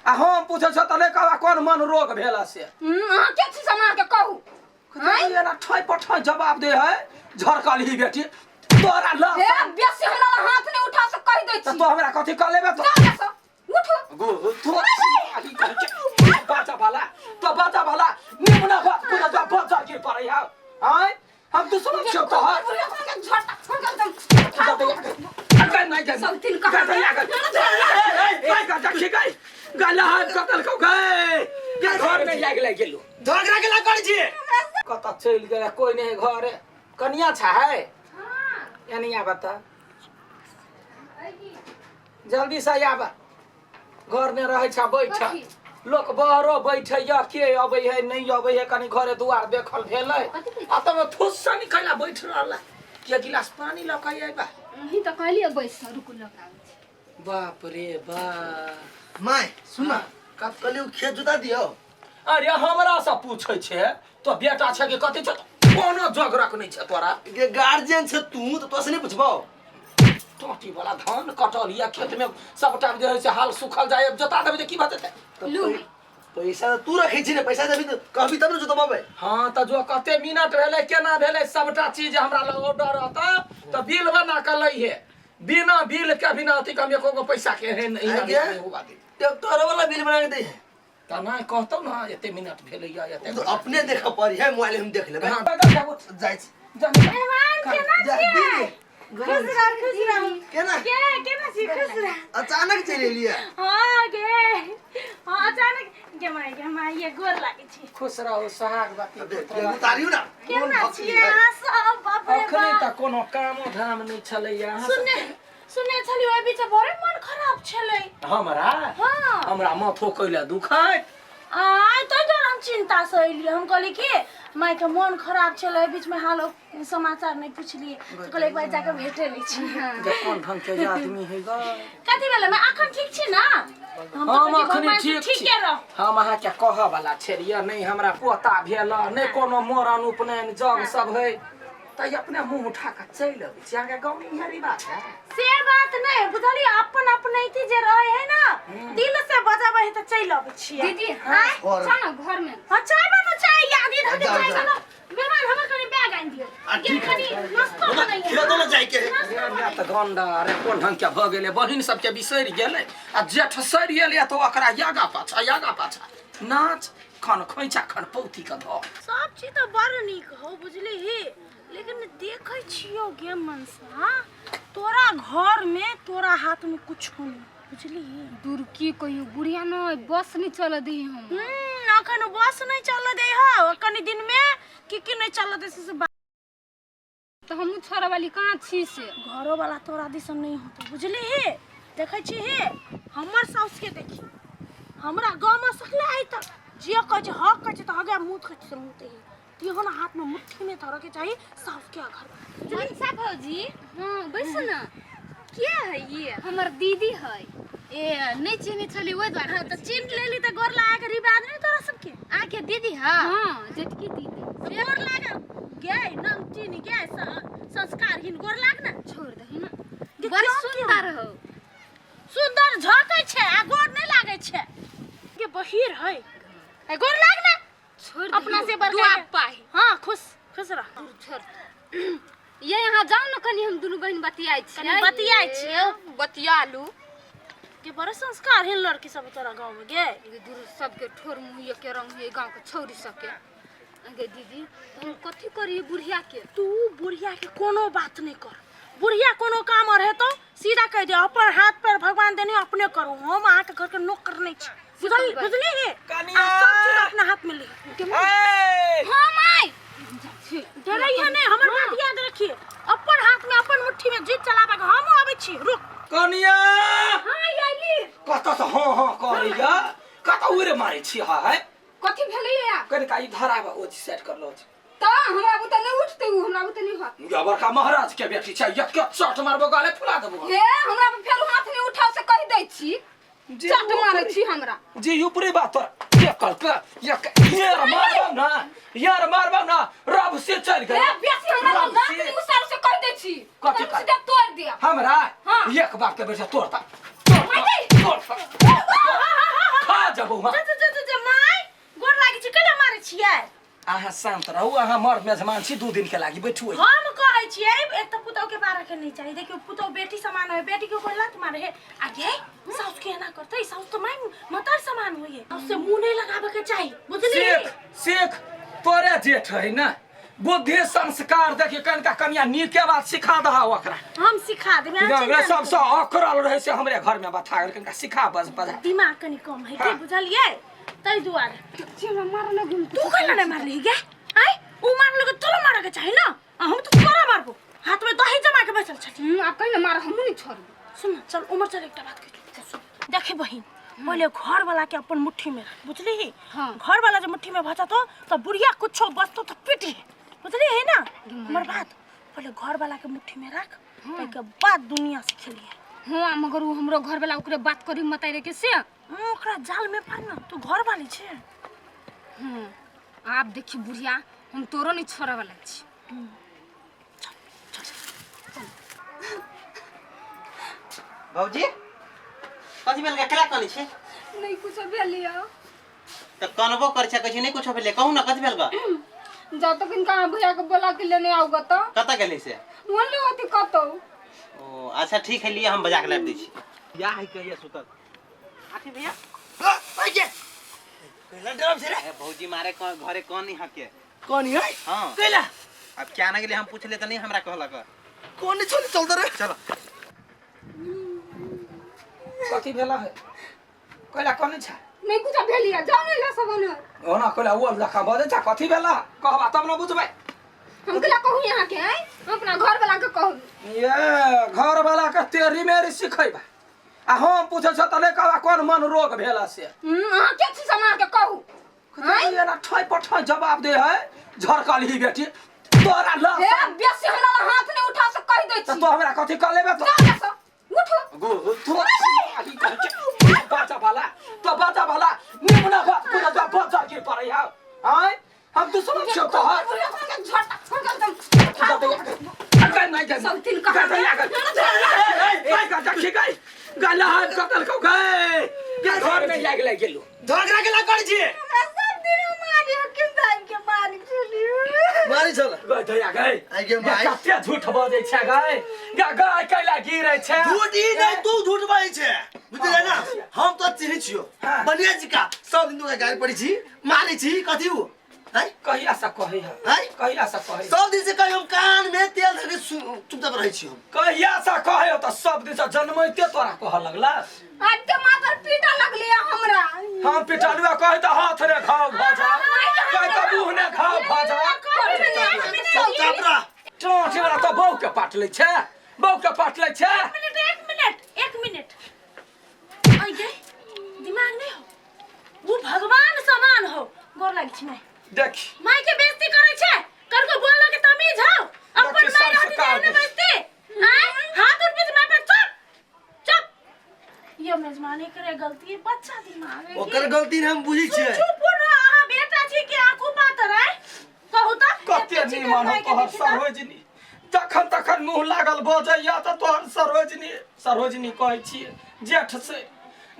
आ हम पूछै छ तऽ नहि कहबा कोन मन रोग भेल से। अहाँ के छी से हम अहाँके कहू? आँय? एना ठोइ पर ठोइ जवाब दे है झरकल ही बेटी तोरा ल। हे, बेसी हमरा लग हाथ नहि उठा से कहि दै तऽ छी। तो हमरा कथी कह लेबे तो? जाउ एतऽ, उठू। गो तो बाजा वाला तो बाजा वाला निमना बात पूरा जा बाजा गिर पड़ै है। आँय, हम दुश्मन छियौ तोहर। झगड़ा के ला कर छिए। कतऽ चलि गेलै? कोइ नहि घरे। कनिया छै यानी बता जल्दी से आब। घर में रहै छ बैठ लोक बहरो बैठे या के अबै है नहीं अबै है, कनी घरे दुआर देखल भेलै आ तब थुस्सा निकला बैठ रहल के गिलास पानी लऽ के अयबा। अहीं तऽ कहलियै बैस, रुकू लऽ के आबै छी। बाप रे बाप। My सुन ना, कहलियै खेत जोता दियौ। अरे हमरा से पूछै छै तो बेटा छै कि कथी छै? कोनो जोगरक नहि छै तोरा। के गार्जियन छै तू तऽ तोरा से नहि पुछबौ? टोटी वाला धान कटल या खेत में सबटा जे है से हाल सुखल जाय, जोता देबै तऽ की भऽ जेतै? लू। पैसा तऽ तू रखै छी ने, पैसा देबही तऽ कहबी तब ने जोतबाबै। हाँ तऽ जो कते मिनट भेलै केना भेलै सबटा चीज हमरा लग ऑर्डर रहतौ तऽ बिल बना कऽ लैहे। बिना बिल के बिना अथी के हम एको गो पैसा के एहन आइ गे? नहि हुआ दे। ट्रैक्टर वाला बिल बना के दै है। तऽ नहि कहतौ ने एते मिनट भेलै या एते। तो अपने देखऽ पड़ी है, मोबाइल हम देख लेबै। हाँ, जा, जा, उठ। जाइ छी। जा, मेहमान केना जा, छियै? दीदी। खुश रह, खुश रह। केना? के केना छी? खुश रह। अचानक चलि एलियै। हाँ गे, हाँ अचानक। गे माय, गे माय, ये गोर लागै छी। खुश रहू, सोहागवती पुत्रवती। उतारियौ ना। केना छियै अहाँ सब? बाप रे अखनी बाप। तऽ कोनो कामो धाम नहि छलैया अहाँ सब। सुनने सुनने छलियै ओहि बीच बड़े मन खराब छलै। हमरा? हाँ। हमरा माथो कैला दुखाइत। आय तै दुआरे हम चिंता से एलियै। हम कहलियै कि माय के मन खराब छलै, एहि बीच में हाल समाचार नहि पुछलियै, तऽ कहलियै एक बार जाके भेटे लै छी। जे कोन ढंग के आदमी है ग। कथी भेलै माय? अखन ठीक छी ना? हम तऽ हम कहै छी अखनी भगवान से ठीक छी। ठीके रह। हम अहाँके कहऽ वाला छलियै, नहि हमरा पोता भेल, नहि कोनो मरण उपनयन जग सब है तऽ अपने मुंह उठा कऽ चलि अबै छी। अहाँके गाँवमे इएह रिवाज है? से बात नहि बुझलियै, अपन अपनैती जे रहे है ना, दिल से बजाबै है तऽ चलि अबै छियै। दीदी, हाँ, और- चल ना घर में। हाँ, चाय बनाउ, चाय याद इधर के जाओ, चाय जाओ। बनाउ। मेहमान हमर कनि बैग आनि दियौ। आ, ठीक है। कनि नाश्तो बनैयै। खेतो लऽ जाइके है। रे माय तऽ गंडा रे कोन ढंग के भऽ गेलै, बहिन सबके बिसरि गेलै आ जेठ सरि गेलै तऽ ओकरा यागा पाछा यागा पाछा नाच खन खोइचा खन पौती के धऽ। सब चीज तऽ बड़ नीक हौ बुझलिही, लेकिन देखै छियौ गे मनसा, तोरा घर में तोरा हाथ में कुछो नहीं बुझलिही। दूर की कहियो बुढ़िया न बस नहीं चल दी हम। अखन बस नहीं चल दे हौ, कनी दिन में की की नहीं चल दे से तो हमहूँ छोड़े वाली कहाँ छी से। घरो वाला तोरा दिसन नहीं होतो बुझलिही। देखै छी हे हमर साउस के देखी, हमरा गाँव में सकले आइ तक जे कहै छै हक कहै छै तऽ हगे मुँह कहै छै मुँह ते तिहो ना हाथ में मुट्ठी में धरऽ के चाही साउस के घर। मनसा भौजी, हाँ बैस ना। के है ये? हमर दीदी है। ए नहीं चिन्है छली ओहि दुआरे। हाँ, तऽ चिन्ह लेली तऽ गोर लागे रिवाज नहीं तोरा सबके? अहाँके दीदी है? हाँ जेठकी दीदी। तऽ गोर लागे गे नम चिन्ह गे संस्कारहीन गोर लाग ना। छोड़ दही ना। गे, बड़ क्यों सुंदर क्यों? हो। सुंदर झकै छै आ गोर नहीं लागै छै। गे बहिर है। ए गोर लाग ना। छोड़ दही। अपना से बड़का दुआ के। पाही। हाँ खुश खुश रह। छोड़। ये यहाँ जाओ ना कनी, हम दुनू बहन बतियाइ छियै। कनी बतियाइ छियै। बतियालू। के बड़ संस्कारहीन लड़की सब तोरा गाँव में गे। गे दूर सबके ठोर मुँह के रंग है गाँव के छौरी सबके। गे दीदी हम कथी करिए बुढ़िया के? तू बुढ़िया के कोनो बात नहीं कर, बुढ़िया कोनो काम और हेतौ सीधा कह दे, अपन हाथ पैर भगवान देने अपने करू, हम अहाँ के घर के नौकर नहीं छी। बुझल बुझली हे? कनिया! आ सब चीज अपना हाथ में ले। ए! हाँ my डरै है नहीं, हमर बात याद रखिए, अपन हाथ में अपन मुट्ठी में जीत चलाबे के हम आबै छी। रुक कनिया! हाँ आइली। कतऽ से हाँ हाँ करैया, कतऽ उड़े मारै छी है? कथी भेलै या? कनिका इधर आबऽ, ओ सेट कर लो। तऽ हमरा बुते नहि उठतै उ, हमरा बुते नहि होत। या बड़का महाराज के बेटी छै, एक के चोट मारबो गाले फुला देबो। हे हमरा पर फेर हाथ नहि उठाओ से कहि दै छी। जे चट मारै छी हमरा। जी ऊपरी बात तोरा के कहलकै? एक यार मारबो ना, यार मारबो ना, रब से चल गेल। हे बेसी हमरा रब दांत से। नहि उसाल से कहि दै छी। कथी तोरा कह? सीधा तोड़ दिया। हमरा? हाँ। एक बार के बेटा तोड़ता। तोड़ता, माय। तोड़ता। खा कतऽ जबौ हम? जा जा जा जा, जा माय गोर लागै छी कैला मारै छियै? अहाँ शान्त रहू, अहाँ मर्द मेजमान छी, 2 दिन के लागी बैठू। हम कहै छियै एक तऽ पुतहु के बारह के नहीं चाही। देखियौ पुतहु बेटी समान है, बेटी के कोई लात मारे है। आ गे साउस के एना करतै, साउस तऽ माय मतार समान होइए, साउस से मुंह नहीं लगाबे के चाही, बुझलियै? सीख सीख, तोरे जेठ है ना, बुद्धि संस्कार देखी कनिका कनिया नीके बात सिखा दहा ओकरा। हम सिखा देबै, अहाँ हमरा चिन्ता नहि सबसँ अकरल रहै से हमरे घर में बथा गेल, कनिका सिखा बस बजा। करू। दिमाग कनि कम है के, हाँ। बुझलियै? ताहि दुआरे हमरा मारल घुम तू कैला नहीं मारली गे? आय उ मारल के तोरो मारे के चाही ना, आ हम तो तोरा मारबो, हाथ में दही जमा के बैठल छली। आब कहि ने मार, हमहूँ नहीं छोड़बो। सुन ना, चल उमर चल, एकटा बात कहि सुन। देखी बहिन, पहिले घर वाला के अपन मुट्ठी में रख, बुझली? हाँ। घर वाला जब मुट्ठी में भजतो तो बुढ़िया कुछो बचतो तो पिटी, बुझली है ना हमर बात? पहिले घर वाला के मुट्ठी में रख, ताहिके बाद दुनिया से खेलिए। हाँ, मगर उ हमरो घर वाला ओकरे बात करी मताई रे के से। ओकरा जाल में पार ना, तू घर वाली छे। हाँ, आब देखी बुढ़िया, हम तोरो नहीं छोड़े वाला छी। भौजी कथी भेल? केला कनै छी? नहीं कुछ भेलिया। तऽ कनबो करै छै, कहै छै नहीं कुछो भेलै। कहू ना कथी भेल गा? जा तक इनका भैया के बोला के लेने आओगा तो। कतऽ गेलै से? बोले होती कतौ। ओ अच्छा ठीक है, लिए हम बजा के लाबि दै छी। या है कहिया सुतल आठी भैया। कैला डरब छै रे? ए भौजी मारे घरे कौन नहीं हके। कौन है? हाँ। कैला? अब क्या ना गेलै हम पूछले तऽ नहीं हमरा कहलक। कौन चल चल रे। चलो। कथी भेला है? कैला कने छ? नहीं कुछ भेलिया, जाओ नहीं ला सब ने। ओना कैला ओ लखा बजै छ, कथी भेला कहबा तब न बुझबै। हम केला कहू यहाँ के हैं? हम अपना घर वाला के कहू। ये घर वाला के तेरी मेरी सिखैबा, आ हम पूछै छ त नहि कहबा कोन मन रोग भेला से। अहाँ के छी समा के कहू? एना ठै पठै जवाब दे है झरकल ही बेटी तोरा ल। ए बेसी हमरा ला हाथ नहीं उठा से कहि दै त छी। तो हमरा कथी कह लेबे तो? जाओ से उठो। गो तो बाजा वाला तो बाजा वाला निमना बात पूरा जा बजा गिर पड़ै है। आय हम दुश्मन छियौ तोहर। सब दिन कहाँ घर में लागि लागि गेलु। झगड़ा केला करै छी? सब दिन मारी हकीम साहब के मारी छलियो। मारी छल। गई दया गई। आइ गे माई। कते झूठ बजै छै गई, गा गई कैला गिरै छै। झूठ ई नहीं, तू झूठ बाजै छै, बुझलियै ना? हम तो चिन्है छियौ हाँ। बढ़िया जी का, सब दिन तोरा गारि पड़ै छी, मारै छी, कथी उ हैं? कहिया से कहै है? हैं? कहिया से कहै? सब दिन से कही हम कान में तेल धके चुपचाप रहै छी हम। कहिया से कहै त सब दिन से जन्मैते तोरा कह लगला। आज के मातर पीटा लगली हमरा। हम पिटलुआ कहै त हाथ ने खाओ भजा, कहै त मुँह ने खाओ भजा। चुपचाप रह। चोटी वाला त बहू के पाट लै छै, बहू के पाट लै छै। एक मिनट एक मिनट एक मिनट, आई गए दिमाग नहीं हो, वो भगवान समान हो। गोर लागि छी माय। देख माय के बेइज्जती करै छै, करको बोललो के तमीज हो, अपन देखी, माय रहती संस्कार ते ने देखी। बेइज्जती। आय हाथ उठ बीच माय पर चुप चुप। यो मेजबानी करे गलती है, बच्चा दिमाग है ओकर गलती ने हम बुझै छियै। चुप रह, अहाँ बेटा छी के आंखू पातर है कहू त। कते एते चिकन निमन हो माय के तोहर देखी त। सरोजनी, जखन तखन मुँह लागल बजैया त तोहर सरोजनी सरोजनी कहै छियै। जेठ से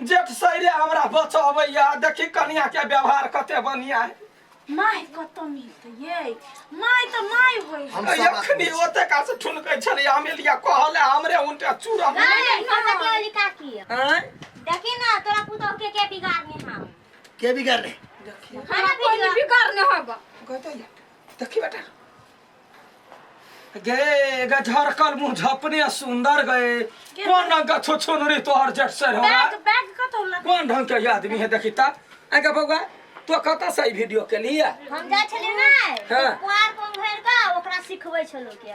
जेठ सैरे हमरा बचबैया, देखी कनिया के व्यवहार कते बढ़िया है। माय कतऽ मिलतै ये? माय तऽ माय होइ हम सब बात एखनी बुझै छी। ओते का से ठुनकै छलै अमेलिया कहले हमरे उनटे चूड़ा। काकी आँय? देखी ना तोरा पुतोह के के बिगाड़ने हम। के बिगाड़ने? हमरा कोई बिगाड़ने होगा। कहते या देखी बेटा गे गे झरकल मुँह झपने सुंदर गए, कोन ढंग के छुछुनरी तोहर जेठ से हो? बैग बैग कतौ लग कोन ढंग के आदमी है देखी ता। आगे बौआ तो कतऽ से ई वीडियो के लिए? हम जाइ छलियै ने हाँ। पुआर पंघेर के ओकरा सिखबै छलौ के।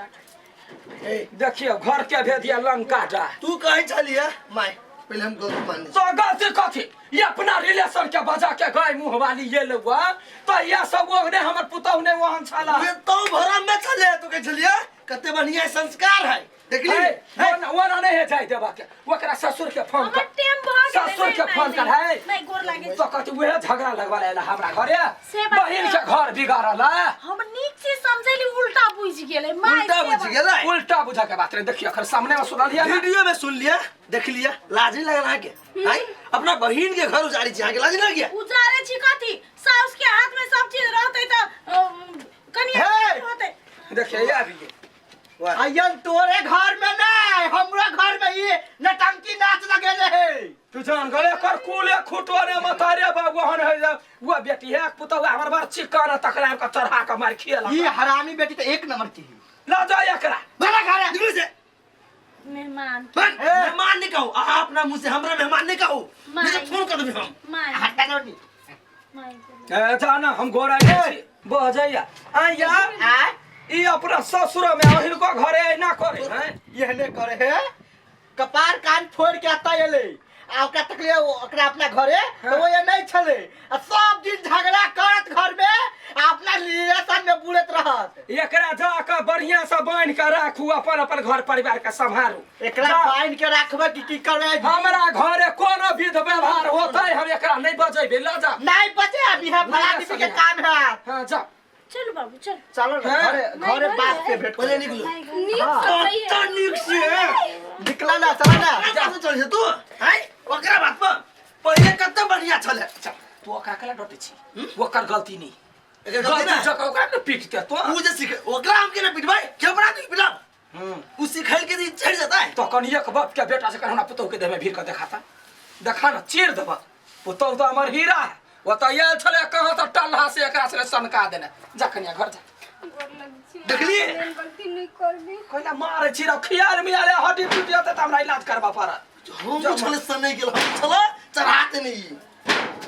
ए देखियो घर के भेदिया लंका जा। तू कहै छलियै माय, पहिले हम गलती मानै छी। तो गलती कथी? ये अपना रिलेशन के बजा के गाय मुँह वाली ये लुआ तो ये सब ओहने हमर पुतहु ने ओहन छला। ये तो भरम में छलियै, तू कहै छलियै कते बढ़िया संस्कार है, देखली? हे, ओना नहीं है जाय देबा के, ओकरा ससुर के फोन हमर कर, टेम भऽ गेलै। ससुर के नहि, फोन नहि, कर है। नहि गोर लागे। तो कथी उहे झगड़ा लगवा लेला हमरा घरे, से बात बहिन के घर बिगाड़ल है। हम नीक चीज समझैली उल्टा बुझि गेलै माय उल्टा से बुझि बात। गेलै। उल्टा बुझा के बात नहीं। देखियो अखन सामने में सुनल लिया ना। वीडियो में सुन लिया, देख लिया, लाज नहीं लगल अहाँके? आँय, अपना बहिन के घर उजाड़ी छी अहाँके, लाज नहीं लगिया? उजारे छी कथी? साउस के हाथ में सब चीज रहतै त कनि हे! होतै। देखिए ये आबि गेल। वाह। अयन तोरे घर में नहीं, हमरो घर में ये नटंकी नाच लगेले है। तू जान गले कर कुले खुटो ने मतारे बाबू हन है जा। वो बेटी है पुतौआ हमर बार चिकन तकरा के चढ़ा के मार खियला। ये हरामी बेटी तो एक नंबर की है। ला जा एकरा। बड़ा घर है। निकलो से। मेहमान। बन, मेहमान नहीं कहू, अहाँ अपना मुंह से हमरा मेहमान नहीं कहू, नहीं तो फोन कर देबी हम। My. हटा दो नी। My. ए जा ना हम गोरा छी बह जाइया आया आय ई अपना ससुर में हिनको घरे ऐना करे हैं। यहने करे है, कपार कान फोड़ के आता एले आ ओकरा तकले ओकरा अपना घरे तो वो ये नहीं छले आ सब दिन झगड़ा करत घर में आ अपना रिलेशन में बुलत रहत। एकरा जा के बढ़िया से बांध के राखू, अपन अपन घर परिवार के संभारू। एकरा जा। बांध के राखबे कि की करबे? हमरा घरे कोनो विध व्यवहार होतै हम एकरा नहीं बजेबे। ल जा। नहीं बचे अभी है फला नहीं दीदी के सके। काम है। हाँ जा। चल बाबू चल। चलो ना हाँ। घरे घरे बात से भेंट पहिले करो। निकलो। नीक से कत्ता नीक से। निकला ना, चला ना। कत्ता से चल तू आँय, ओकरा बात पर पहिले कत्ता बढ़िया छले। चल तू ओकरा केला डटे छी? ओकर गलती नहीं। एकर गलती गलती ना। जक ओकरा ने पीटते तो। उ जे सिख ओकरा हम केना पिटबै? के बना तू पिटब? उ सिखैल के दिन चढ़ जाता है। तो कनिए के बाप के बेटा से हमरा पुतोह के देह में भीड़ के देखाता, देखा ना चीर देबा। पुतोह तो हमर हीरा है, वो तो आयल छले कहाँ तो टल्हा से एकरा से सनका देने। जा कनिया घर जा। देखलिए? गलती नहीं करबी। कोइला मारे छी रे खियाल मियाल हड्डी टूट जाते त हमरा इलाज करबा पड़त। हम छले सनै गेल, हम छले चढ़ाते नहीं।